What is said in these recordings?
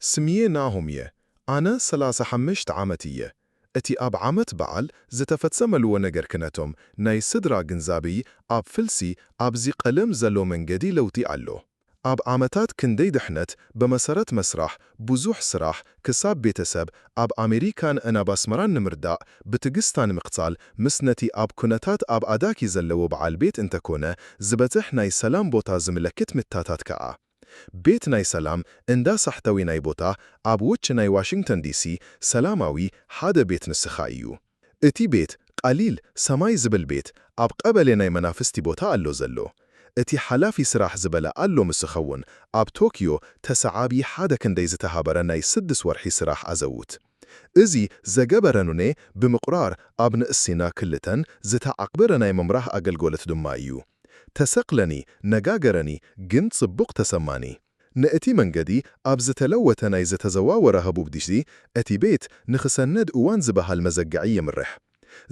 ስምየ ናሆም እየ። ኣነ ሰላሳ ሓሙሽተ ዓመት እየ። እቲ ኣብ ዓመት በዓል ዝተፈጸመልዎ ነገር ክነቶም ናይ ስድራ ግንዛብይ ኣብ ፍልሲ ኣብዚ ቀለም ዘሎ መንገዲ ለውጢ ኣሎ። ኣብ ዓመታት ክንደይ ድሕነት ብመሰረት መስራሕ ብዙሕ ስራሕ ክሳብ ቤተሰብ ኣብ ኣሜሪካን እናብ ኣስመራን ንምርዳእ ብትግስታ ንምቕጻል ምስ ነቲ ኣብ ኩነታት ኣብ ኣዳኪ ዘለዎ በዓል ቤት እንተኮነ ዝበጽሕ ናይ ሰላም ቦታ ዝምለክት ምታታት ከኣ ቤት ናይ ሰላም እንዳ ሳሕታዊ ናይ ቦታ ኣብ ውጭ ናይ ዋሽንግተን ዲሲ ሰላማዊ ሓደ ቤት ንስኻ እዩ። እቲ ቤት ቃሊል ሰማይ ዝብል ቤት ኣብ ቀበሌ ናይ መናፍስቲ ቦታ ኣሎ ዘሎ። እቲ ሓላፊ ስራሕ ዝበለ ኣሎ ምስኸውን ኣብ ቶክዮ ተሰዓቢ ሓደ ክንደይ ዝተሃበረ ናይ ስድስት ወርሒ ስራሕ ኣዘውት። እዚ ዘገበረኑኔ ብምቕራር ኣብ ንእሲና ክልተን ዝተዓቕበረ ናይ ምምራሕ ኣገልግሎት ድማ እዩ። ተሰቕለኒ፣ ነጋገረኒ፣ ግን ጽቡቕ ተሰማኒ። ንእቲ መንገዲ ኣብ ዝተለወተ ናይ ዝተዘዋወረ ህቡብ ዲሲ እቲ ቤት ንኽሰነድ እዋን ዝበሃል መዘገዒ የምርሕ።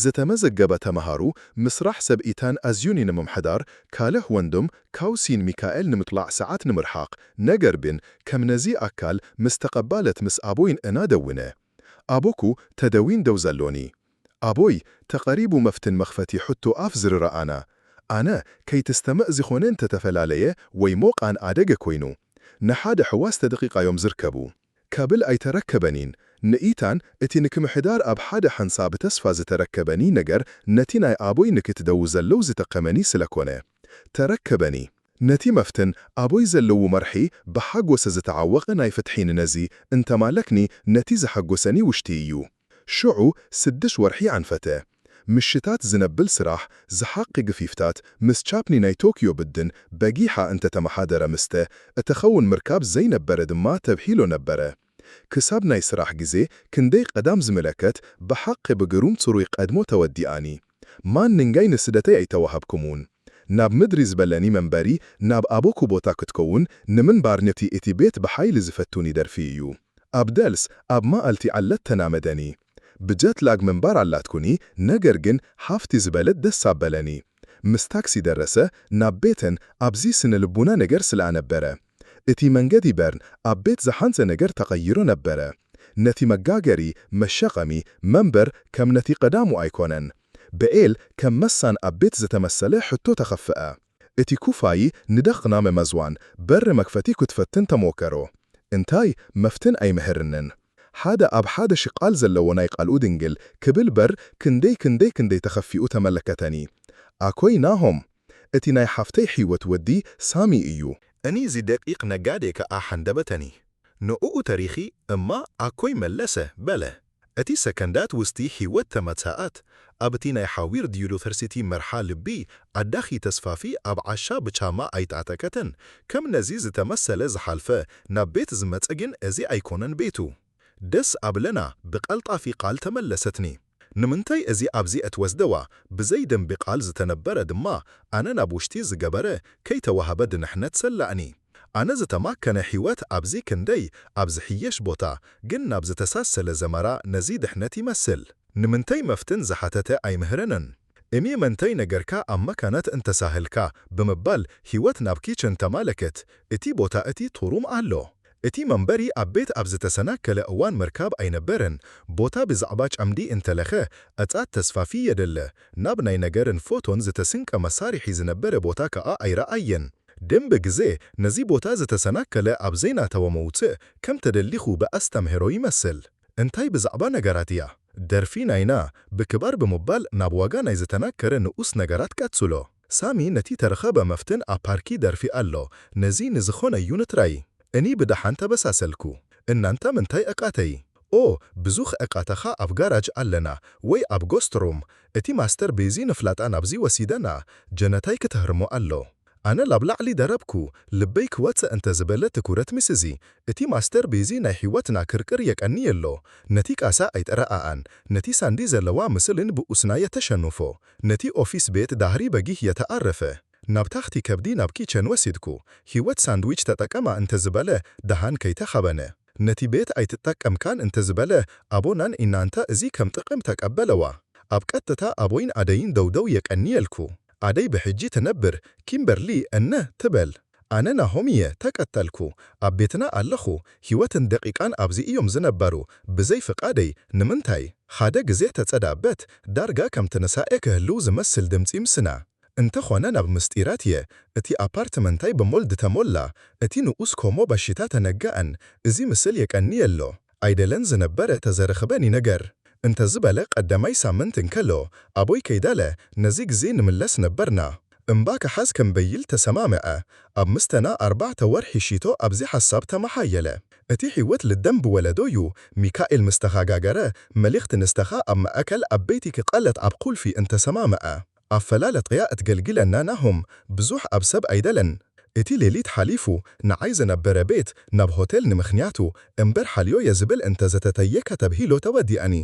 ዝተመዘገበ ተመሃሩ ምስራሕ ሰብ ኢታን ኣዝዩኒ ንምምሕዳር ካልህ ወንድም ካውሲን ሚካኤል ንምጥላዕ ሰዓት ንምርሓቕ ነገር ግን ከም ነዚ ኣካል ምስ ተቐባለት ምስ ኣቦይን እና ደውነ። ኣቦኩ ተደዊን ደው ዘሎኒ። ኣቦይ ተቐሪቡ መፍትን መኽፈቲ ሕቶ ኣፍ ዝርረኣና። ኣነ ከይትስተመእ ዝኾነ እንተተፈላለየ ወይ ሞቓን ኣደገ ኮይኑ። ንሓደ ሕዋስ ተደቂቓዮም ዝርከቡ። ከብል ኣይተረከበኒን። ንኢታን እቲ ንክምሕዳር ኣብ ሓደ ሓንሳ ብተስፋ ዝተረከበኒ ነገር ነቲ ናይ ኣቦይ ንክትደው ዘለው ዝጠቀመኒ ስለኮነ። ተረከበኒ። ነቲ መፍትን ኣቦይ ዘለዉ መርሒ ብሓጎሰ ዝተዓወቐ ናይ ፍትሒ ንነዚ እንተማለክኒ ነቲ ዘሐጎሰኒ ውሽቲ እዩ። ሽዑ ስድሽ ወርሒ ዓንፈተ። ምሽታት ዝነብል ስራሕ ዝሓቂ ግፊፍታት ምስ ቻፕኒ ናይ ቶክዮ ብድን በጊሓ እንተተመሓደረ ምስተ እተኸውን ምርካብ ዘይነበረ ድማ ተብሂሎ ነበረ። ክሳብ ናይ ስራሕ ግዜ ክንደይ ቀዳም ዝምለከት ብሓቂ ብግሩም ጽሩይ ቀድሞ ተወዲኣኒ። ማን ንንጋይ ንስደተይ ኣይተዋሃብኩምውን። ናብ ምድሪ ዝበለኒ መንበሪ ናብ ኣቦኩ ቦታ ክትከውን ንምንባር ነቲ እቲ ቤት ብሓይሊ ዝፈቱኒ ደርፊ እዩ። ኣብ ደልስ ኣብ መኣልቲ ዓለት ተናመደኒ። ብጀት ላግ ምንባር ኣላትኩኒ ነገር ግን ሃፍቲ ዝበለት ደስ ኣበለኒ። ምስ ታክሲ ደረሰ ናብ ቤተን ኣብዚ ስነ ልቡና ነገር ስለ ኣነበረ። እቲ መንገዲ በርን ኣብ ቤት ዝሓንዘ ነገር ተቐይሩ ነበረ። ነቲ መጋገሪ መሸቐሚ መንበር ከም ነቲ ቀዳሙ ኣይኮነን። ብኤል ከም መሳን ኣብ ቤት ዝተመሰለ ሕቶ ተኸፍአ። እቲ ኩፋይ ንደኽና መመዝዋን በሪ መክፈቲ ክትፈትን ተሞከሮ። እንታይ መፍትን ኣይምህርንን። ሓደ ኣብ ሓደ ሽቓል ዘለዎ ናይ ቃልኡ ድንግል ክብል በር ክንደይ ክንደይ ክንደይ ተኸፊኡ ተመለከተኒ። ኣኮይ ናሆም፣ እቲ ናይ ሓፍተይ ሕይወት ወዲ ሳሚ እዩ። እኒ እዚ ደቂቕ ነጋዴ ከኣ ሓንደበተኒ። ንእኡ ተሪኺ እማ ኣኮይ መለሰ በለ። እቲ ሰከንዳት ውስቲ ሕይወት ተመትሰኣት። ኣብቲ ናይ ሓዊር ዩኒቨርሲቲ መርሓ ልቢ ኣዳኺ ተስፋፊ ኣብ ዓሻ ብቻማ ኣይተዓጠቀተን። ከም ነዚ ዝተመሰለ ዝሓልፈ ናብ ቤት ዝመጸ ግን እዚ ኣይኮነን ቤቱ። ደስ ኣብለና ብቐልጣፊ ቃል ተመለሰትኒ። ንምንታይ እዚ ኣብዚ እትወስደዋ ብዘይ ደንቢ ቃል ዝተነበረ ድማ ኣነ ናብ ውሽጢ ዝገበረ ከይተዋህበ ድንሕነት ሰላእኒ። ኣነ ዝተማከነ ሕይወት ኣብዚ ክንደይ ኣብ ዝሕየሽ ቦታ ግን ናብ ዝተሳሰለ ዘመራ ነዚ ድሕነት ይመስል። ንምንታይ መፍትን ዝሓተተ ኣይምህረንን። እሜ መንታይ ነገርካ ኣብ መካነት እንተሳህልካ ብምባል ህይወት ናብ ኪችን ተማለከት። እቲ ቦታ እቲ ትሩም ኣሎ። እቲ መንበሪ ኣብ ቤት ኣብ ዝተሰናከለ እዋን ምርካብ ኣይነበረን። ቦታ ብዛዕባ ጨምዲ እንተለኸ እጻት ተስፋፊ የደለ። ናብ ናይ ነገርን ፎቶን ዝተስንቀ መሳርሒ ዝነበረ ቦታ ከኣ ኣይረኣየን። ደንብ ግዜ ነዚ ቦታ ዝተሰናከለ ኣብ ዘይናተወ መውጽእ ከም ተደሊኹ ብኣስተምህሮ ይመስል። እንታይ ብዛዕባ ነገራት እያ ደርፊ ናይና ብክባር ብምባል ናብ ዋጋ ናይ ዝተናከረ ንኡስ ነገራት ቀጽሎ። ሳሚ ነቲ ተረኸበ መፍትን ኣብ ፓርኪ ደርፊ ኣሎ። ነዚ ንዝኾነ እዩ ንትራይ። እኒ ብደሓን ተበሳሰልኩ። እናንተ ምንታይ እቃተይ? ኦ ብዙኽ እቃተኻ ኣብ ጋራጅ ኣለና ወይ ኣብ ጎስት ሩም። እቲ ማስተር ቤዚ ንፍላጣ ናብዚ ወሲደና። ጀነታይ ክትህርሞ ኣሎ። ኣነ ላብ ላዕሊ ደረብኩ። ልበይ ክወጽእ እንተ ዝበለ ትኩረት ምስዚ እቲ ማስተር ቤዚ ናይ ሕይወትና ክርቅር የቀንየሎ። ነቲ ቃሳ ኣይጠረኣኣን። ነቲ ሳንዲ ዘለዋ ምስልን ብኡስና የተሸንፎ። ነቲ ኦፊስ ቤት ዳህሪ በጊህ የተኣረፈ። ናብ ታኽቲ ከብዲ ናብ ኪቸን ወሲድኩ። ህይወት ሳንድዊች ተጠቀማ እንተ ዝበለ ደሃን ከይተኸበነ። ነቲ ቤት ኣይትጠቀምካን እንተ ዝበለ ኣቦናን ኢናንታ እዚ ከም ጥቕም ተቀበለዋ። ኣብ ቀጥታ ኣቦይን ኣደይን ደውደው የቀንየልኩ። ኣደይ ብሕጂ ትነብር ኪምበርሊ እነ ትበል። ኣነ ናሆም እየ ተቀተልኩ። ኣብ ቤትና ኣለኹ። ህይወትን ደቂቃን ኣብዚ እዮም ዝነበሩ። ብዘይ ፍቃደይ። ንምንታይ? ሓደ ግዜ ተጸዳበት። ዳርጋ ከምቲ ንሳኤ ክህልው ዝመስል ድምጺ ምስና። እንተኾነ ናብ ምስጢራት እየ። እቲ ኣፓርትመንታይ ብሞልድ ተሞላ። እቲ ንኡስ ኮሞ ባሽታ ተነጋእን። እዚ ምስል የቀንየሎ። ኣይደለን ዝነበረ ተዘረኽበኒ ነገር። እንተዝበለ ቀዳማይ ሳምንት እንከሎ፣ ኣቦይ ከይዳለ፣ ነዚ ግዜ ንምለስ ነበርና። እምባ ክሓዝ ከምበይል ተሰማምዐ። ኣብ ምስተና ኣርባዕተ ወርሒ ሺቶ ኣብዚ ሓሳብ ተመሓየለ። እቲ ህይወት ልደም ብወለዶ እዩ። ሚካኤል ምስተኻጋገረ፣ መልእኽቲ ንስተኻ ኣብ ማእከል ኣብ በይቲ ክቐለት ኣብ ቁልፊ እንተሰማምዐ። ኣፈላለጥያ እትገልግለና ናሆም፣ ብዙሕ ኣብ ሰብ ኣይደለን። እቲ ሌሊት ሓሊፉ፣ ንዓይ ዝነበረ ቤት ናብ ሆቴል ንምኽንያቱ እምበር ሓልዮየ ዝብል እንተዘተተየካ ተብሂሎ ተወዲኣኒ።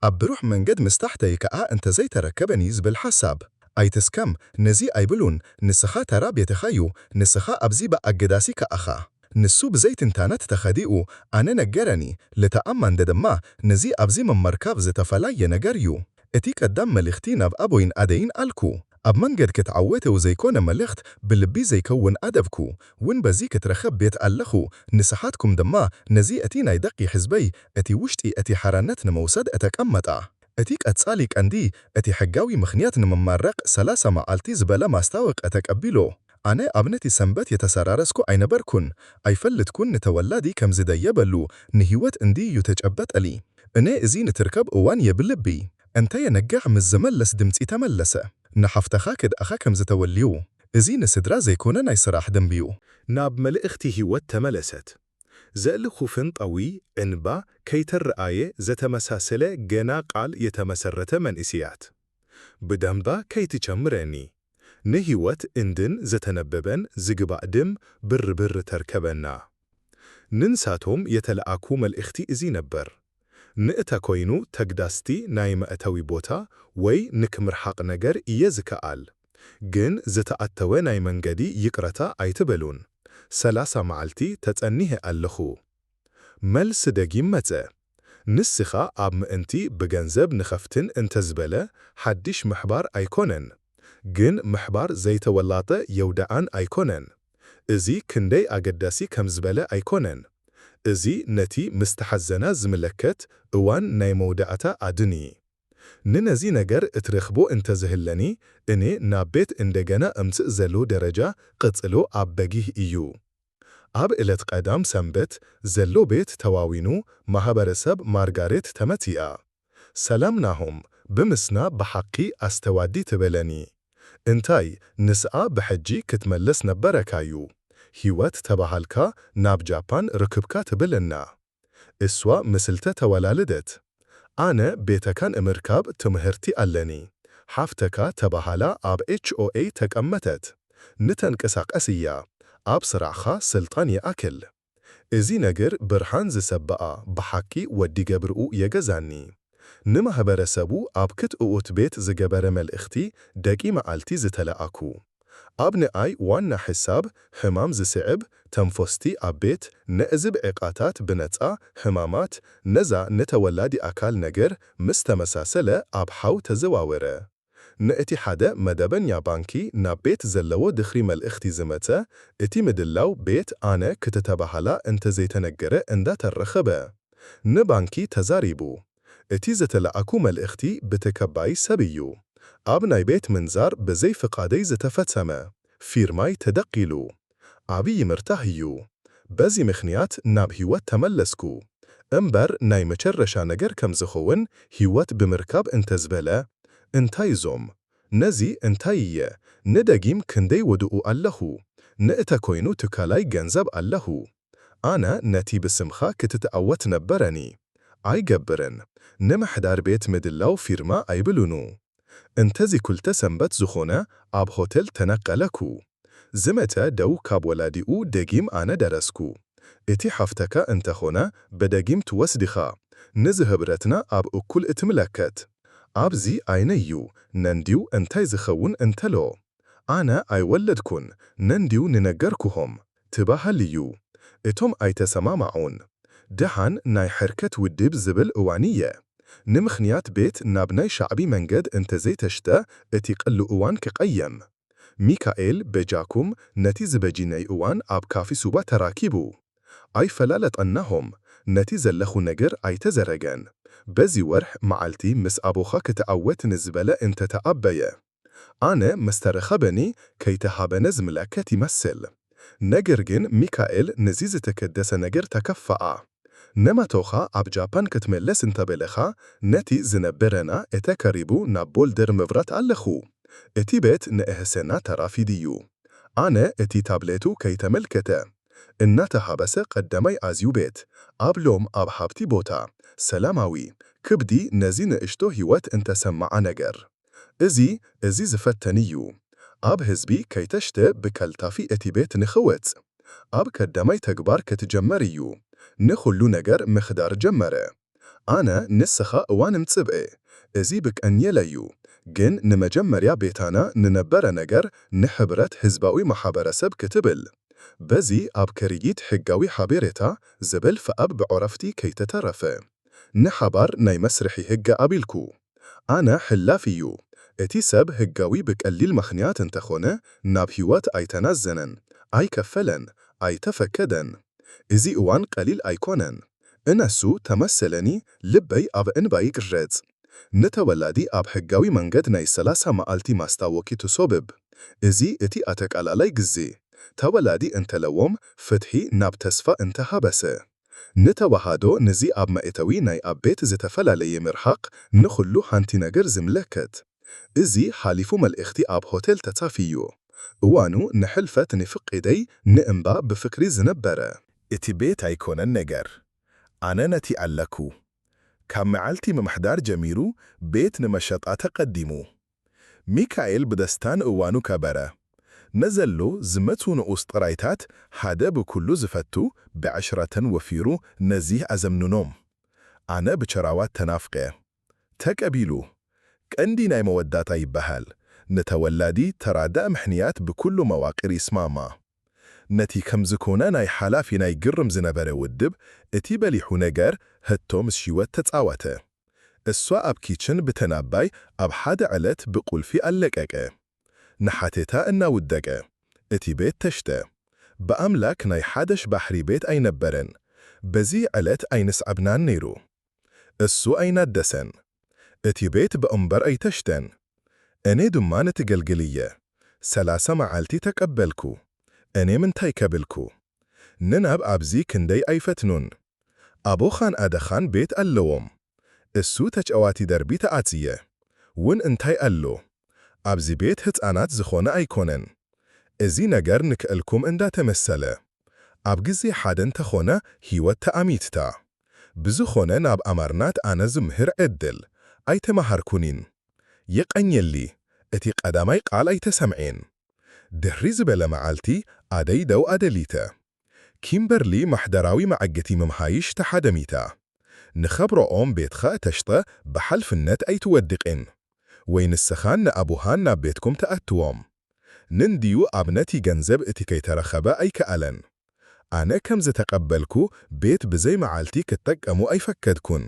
ኣብ ብሩህ መንገድ ምስታሕተይ ከኣ እንተዘይተረከበኒ ዝብል ሓሳብ። ኣይትስከም፣ ነዚ ኣይብሉን፣ ንስኻ ተራ ቤትኻዩ፣ ንስኻ ኣብዚ ብኣገዳሲ ከኣኻ። ንሱ ብዘይትንታነት ተኸዲኡ፣ ኣነ ነገረኒ፣ ልተኣማንደ ድማ፣ ነዚ ኣብዚ ምምርካብ ዝተፈላየ ነገር እዩ። እቲ ቀዳም መልእኽቲ ናብ ኣቦይን ኣደይን ኣልኩ። ኣብ መንገድ ክትዓወተው ዘይኮነ መልእኽት ብልቢ ዘይከውን ኣደብኩ። እውን በዚ ክትረኸብ ቤት ኣለኹ። ንስኻትኩም ድማ ነዚ እቲ ናይ ደቂ ህዝበይ እቲ ውሽጢ እቲ ሓራነት ንመውሰድ እተቀመጣ። እቲ ቀጻሊ ቀንዲ እቲ ሕጋዊ ምኽንያት ንምማረቕ ሰላሳ መዓልቲ ዝበለ ማስታወቀ ተቀቢሎ። ኣነ ኣብ ነቲ ሰንበት የተሰራረስኩ ኣይነበርኩን። ኣይፈልጥኩን ንተወላዲ ከም ዝደየበሉ ንህይወት እንዲ እዩ ተጨበጠሊ። እነ እዚ ንትርከብ እዋን የብልቢ። እንተ የነግዕ ምስ ዝመለስ ድምጺ ተመለሰ። ንሓፍተኻ ክድኣኻ ከም ዝተወልዩ። እዚ ንስድራ ዘይኮነ ናይ ስራሕ ደንብዩ። ናብ መልእኽቲ ህይወት ተመለሰት። ዘእሊ ኩፍን ጠዊ ዕንባ ከይተረኣየ ዘተመሳሰለ ገና ቃል የተመሰረተ መንእስያት። ብደንባ ከይትጨምረኒ። ንህይወት እንድን ዘተነበበን ዝግባእ ድም ብርብር ተርከበና። ንንሳቶም የተለኣኩ መልእኽቲ እዚ ነበር። ንእተ ኮይኑ ተግዳስቲ ናይ መእተዊ ቦታ ወይ ንክምርሓቕ ነገር እየ ዝከኣል። ግን ዝተኣተወ ናይ መንገዲ ይቅረታ ኣይትበሉን። ሰላሳ መዓልቲ ተጸኒሀ ኣለኹ። መልሲ ደጊም መጸ። ንስኻ ኣብ ምእንቲ ብገንዘብ ንኸፍትን እንተዝበለ ሓድሽ ምሕባር ኣይኮነን። ግን ምሕባር ዘይተወላጠ የውደኣን ኣይኮነን። እዚ ክንደይ ኣገዳሲ ከም ዝበለ ኣይኮነን። እዚ ነቲ ምስ ተሓዘና ዝምለከት እዋን ናይ መውዳእታ ኣድኒ። ንነዚ ነገር እትረኽቦ እንተዝህለኒ፣ እኔ ናብ ቤት እንደገና እምጽእ ዘሎ ደረጃ ቅጽሎ ኣብ በጊህ እዩ። ኣብ እለት ቀዳም ሰንበት ዘሎ ቤት ተዋዊኑ ማህበረሰብ ማርጋሬት ተመቲኣ። ሰላም ናሆም፣ ብምስና ብሓቂ ኣስተዋዲ ትበለኒ። እንታይ፣ ንስኣ ብሕጂ ክትመለስ ነበረካዩ። ህይወት ተባሃልካ ናብ ጃፓን ርክብካ ትብልና። እሷ ምስልተ ተወላለደት። ኣነ ቤተካን እምርካብ ትምህርቲ ኣለኒ። ሓፍተካ ተባሃላ ኣብ ኤች ኦ ኤ ተቀመተት። ንተንቀሳቀስ እያ። ኣብ ስራዕኻ ስልጣን ይኣክል። እዚ ነገር ብርሃን ዝሰበኣ ብሓቂ ወዲ ገብርኡ የገዛኒ። ንማህበረሰቡ ኣብ ክትእኡት ቤት ዝገበረ መልእኽቲ ደቂ መዓልቲ ዝተለኣኩ። ኣብ ንኣይ ዋና ሕሳብ ሕማም ዝስዕብ ተንፎስቲ ኣብ ቤት ነእዝብ ዕቃታት ብነጻ ሕማማት ነዛ ንተወላዲ ኣካል ነገር ምስ ተመሳሰለ ኣብ ሓው ተዘዋወረ። ንእቲ ሓደ መደበኛ ባንኪ ናብ ቤት ዘለዎ ድኽሪ መልእኽቲ ዝመጸ፣ እቲ ምድላው ቤት ኣነ ክትተባሃላ እንተዘይተነገረ እንዳተረኸበ። ንባንኪ ተዛሪቡ። እቲ ዝተለኣኩ መልእኽቲ ብተከባይ ሰብ እዩ። ኣብ ናይ ቤት ምንዛር ብዘይ ፍቓደይ ዝተፈጸመ። ፊርማይ ተደቂሉ። ዓብዪ ምርታህ እዩ። በዚ ምኽንያት ናብ ህይወት ተመለስኩ። እምበር ናይ መጨረሻ ነገር ከም ዝኸውን ህይወት ብምርካብ እንተዝበለ፣ እንታይ እዞም? ነዚ እንታይ እየ? ንደጊም ክንደይ ወድኡ ኣለኹ? ንእተ ኮይኑ ትካላይ ገንዘብ ኣለኹ። ኣነ ነቲ ብስምኻ ክትትኣወት ነበረኒ። ኣይገብርን። ንምሕዳር ቤት ምድላው ፊርማ ኣይብሉኑ። እንተዚ ኩልተ ሰንበት ዝኾነ ኣብ ሆቴል ተነቀለኩ። ዝመተ ደው ካብ ወላዲኡ ደጊም ኣነ ደረስኩ። እቲ ሓፍተካ እንተኾነ ብደጊም ትወስድኻ። ንዝህብረትና ኣብ እኩል እትምለከት። ኣብዚ ኣይነዩ ነንድዩ እንታይ ዝኸውን እንተሎ። ኣነ ኣይወለድኩን ነንድዩ ንነገርኩሆም። ትባሃል እዩ። እቶም ኣይተሰማማዑን። ደሓን ናይ ሕርከት ውድብ ዝብል እዋን እየ። ንምኽንያት ቤት ናብ ናይ ሻዕቢ መንገድ እንተዘይተሽተ እቲ ቅሉ እዋን ክቐየም። ሚካኤል፣ በጃኩም፣ ነቲ ዝበጂ ናይ እዋን ኣብ ካፊ ሱባ ተራኪቡ። ኣይፈላለጠናሆም፣ ነቲ ዘለኹ ነገር ኣይተዘረገን። በዚ ወርሕ መዓልቲ ምስ ኣቦኻ ክትኣወት ንዝበለ እንተተኣበየ። ኣነ ምስ ተረኸበኒ ከይተሃበነ ዝምለከት ይመስል። ነገር ግን ሚካኤል ነዚ ዝተከደሰ ነገር ተከፋኣ። ነማቶኻ ኣብ ጃፓን ክትመለስ እንተበለኻ፣ ነቲ ዝነበረና እተ ከሪቡ ናብ ቦልደር ምብራት ኣለኹ። እቲ ቤት ንእህሰና ተራፊ ድዩ? ኣነ እቲ ታብሌቱ ከይተመልከተ እናተሃበሰ ቀዳማይ ኣዝዩ ቤት ኣብ ሎም ኣብ ሃብቲ ቦታ ሰላማዊ ክብዲ ነዚ ንእሽቶ ህይወት እንተሰማዓ ነገር። እዚ፣ እዚ ዝፈተን እዩ። ኣብ ህዝቢ ከይተሽተ ብከልታፊ እቲ ቤት ንኽወጽ ኣብ ቀዳማይ ተግባር ክትጀመር እዩ። ንኹሉ ነገር ምኽዳር ጀመረ። ኣነ ንስኻ እዋን ምጽብኤ፣ እዚ ብቀንየለዩ። ግን ንመጀመርያ ቤታና ንነበረ ነገር ንሕብረት ህዝባዊ ማሕበረሰብ ክትብል። በዚ ኣብ ክርጊት ሕጋዊ ሓቤሬታ ዝብል ፍኣብ ብዕረፍቲ ከይተተረፈ። ንሓባር ናይ መስርሒ ህገ ኣቢልኩ። ኣነ ሕላፍ እዩ። እቲ ሰብ ህጋዊ ብቀሊል ምኽንያት እንተኾነ ናብ ህይወት ኣይተናዘነን፣ ኣይከፈለን፣ ኣይተፈከደን። እዚ እዋን ቀሊል ኣይኮነን። እነሱ ተመሰለኒ ልበይ ኣብ እንባይ ይግረጽ። ንተወላዲ ኣብ ሕጋዊ መንገድ ናይ ሰላሳ መዓልቲ ማስታወኪ ትሶብብ። እዚ እቲ ኣተቃላላይ ግዜ። ተወላዲ እንተለዎም ፍትሒ ናብ ተስፋ እንተሃበሰ። ንተዋሃዶ ንዚ ኣብ መእተዊ ናይ ኣብ ቤት ዝተፈላለየ ምርሓቕ ንኹሉ ሓንቲ ነገር ዝምለከት። እዚ ሓሊፉ መልእኽቲ ኣብ ሆቴል ተጻፊዩ። እዋኑ ንሕልፈት ንፍቂደይ ንእምባ ብፍቅሪ ዝነበረ። እቲ ቤት ኣይኮነን ነገር። ኣነ ነቲ ኣለኩ። ካብ መዓልቲ ምምሕዳር ጀሚሩ ቤት ንመሸጣ ተቀዲሙ። ሚካኤል ብደስታን እዋኑ ከበረ። ነዘሎ ዝመቱ ንኡስ ጥራይታት ሓደ ብኩሉ ዝፈቱ ብዕሽረተን ወፊሩ ነዚህ ኣዘምንኖም። ኣነ ብቸራዋት ተናፍቀ። ተቀቢሉ። ቀንዲ ናይ መወዳታ ይበሃል። ንተወላዲ ተራዳእ ምሕንያት ብኩሉ መዋቅር ይስማማ። ነቲ ከም ዝኾነ ናይ ሓላፊ ናይ ግርም ዝነበረ ውድብ እቲ በሊሑ ነገር ህቶ ምስ ሽወት ተጻወተ። እሷ ኣብ ኪችን ብተናባይ ኣብ ሓደ ዕለት ብቁልፊ ኣለቀቀ። ንሓተታ እናውደቀ። እቲ ቤት ተሽተ። ብኣምላክ ናይ ሓደሽ ባሕሪ ቤት ኣይነበረን። በዚ ዕለት ኣይንስዕብናን ነይሩ። እሱ ኣይናደሰን። እቲ ቤት ብእምበር ኣይተሽተን። እኔ ድማ ንትገልግል እየ። ሰላሳ መዓልቲ ተቀበልኩ። እኔ ምንታይ ከብልኩ? ንናብ ኣብዚ ክንደይ ኣይፈትኑን። ኣቦኻን ኣደኻን ቤት ኣለዎም። እሱ ተጨዋቲ ደርቢ ተኣትየ። ውን እንታይ ኣሎ? ኣብዚ ቤት ህጻናት ዝኾነ ኣይኮነን። እዚ ነገር ንክእልኩም እንዳተመሰለ። ኣብ ግዜ ሓደ እንተኾነ ህይወት ተኣሚትታ። ብዝኾነ ናብ ኣማርናት ኣነ ዝምህር ዕድል ኣይተማሃርኩኒን። የቐኘሊ፣ እቲ ቀዳማይ ቃል ኣይተሰምዔን። ድሕሪ ዝበለ መዓልቲ ኣደይ ደው ኣደሊተ። ኪምበርሊ ማሕደራዊ መዐገቲ ምምሃይሽ ተሓደሚታ። ንኸብረኦም ቤትኻ እተሽጠ ብሓልፍነት ኣይትወድቕን። ወይ ንስኻን ንኣቡሃን ናብ ቤትኩም ትኣትዎም። ንንድዩ ኣብ ነቲ ገንዘብ እቲ ከይተረኸበ ኣይከኣለን። ኣነ ከም ዝተቐበልኩ ቤት ብዘይ መዓልቲ ክትጠቀሙ ኣይፈከድኩን።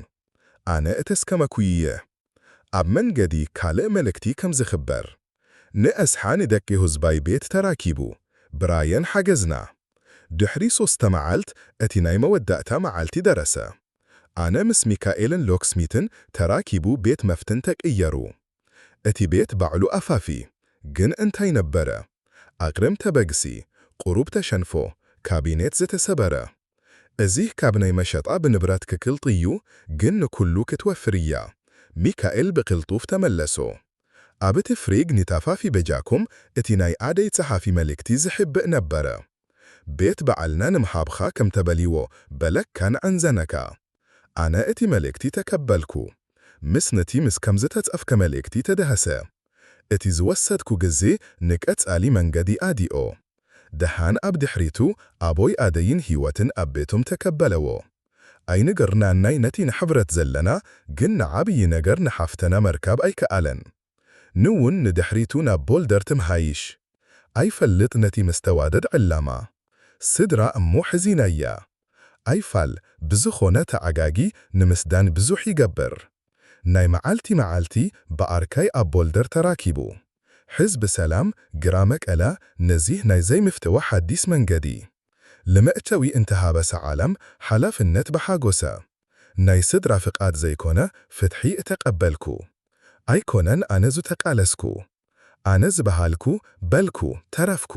ኣነ እተስከመኩይየ። ኣብ መንገዲ ካልእ መልእክቲ ከም ዝኽበር። ንእስሓ ንደቂ ህዝባይ ቤት ተራኪቡ። ብራየን ሓገዝና። ድሕሪ ሶስተ መዓልት እቲ ናይ መወዳእታ መዓልቲ ደረሰ። ኣነ ምስ ሚካኤልን ሎክስሚትን ተራኪቡ ቤት መፍትን ተቀየሩ። እቲ ቤት ባዕሉ ኣፋፊ፣ ግን እንታይ ነበረ? ኣግርም ተበግሲ፣ ቁሩብ ተሸንፎ፣ ካቢኔት ዝተሰበረ። እዚህ ካብ ናይ መሸጣ ብንብረት ክክልጥ እዩ፣ ግን ንኩሉ ክትወፍር እያ። ሚካኤል ብቅልጡፍ ተመለሶ። ኣብ እቲ ፍሪግ ንታፋፊ በጃኩም እቲ ናይ ኣደይ ጸሓፊ መልእክቲ ዝሕብእ ነበረ። ቤት በዓልና ንምሃብኻ ከም ተበሊዎ በለካን ዕንዘነካ። ኣነ እቲ መልእክቲ ተቀበልኩ። ምስ ነቲ ምስ ከም ዝተጸፍከ መልእክቲ ተደሃሰ። እቲ ዝወሰድኩ ግዜ ንቀጻሊ መንገዲ ኣዲኦ። ደሓን ኣብ ድሕሪቱ ኣቦይ ኣደይን ህይወትን ኣብ ቤቶም ተቀበለዎ። ኣይንገርናናይ ነቲ ንሕብረት ዘለና ግን ንዓብዪ ነገር ንሓፍተና መርካብ ኣይከኣለን። ንውን ንድሕሪቱ ናብ ቦልደር ትምሃይሽ። ኣይፈልጥ ነቲ መስተዋደድ ዕላማ። ስድራ እሞ ሕዚናያ። ኣይፋል ብዝኾነ ተዓጋጊ ንምስዳን ብዙሕ ይገብር። ናይ መዓልቲ መዓልቲ ብኣርካይ ኣብ ቦልደር ተራኪቡ። ሕዝብ ሰላም ግራ መቀለ ነዚ ናይ ዘይምፍትዋ ሓዲስ መንገዲ ልመእተዊ እንተሃበሰ ዓለም ሓላፍነት ብሓጎሰ ናይ ስድራ ፍቃድ ዘይኮነ ፍትሒ እተቀበልኩ ኣይኮነን ኣነ ዙተቃለስኩ ኣነ ዝበሃልኩ በልኩ ተረፍኩ።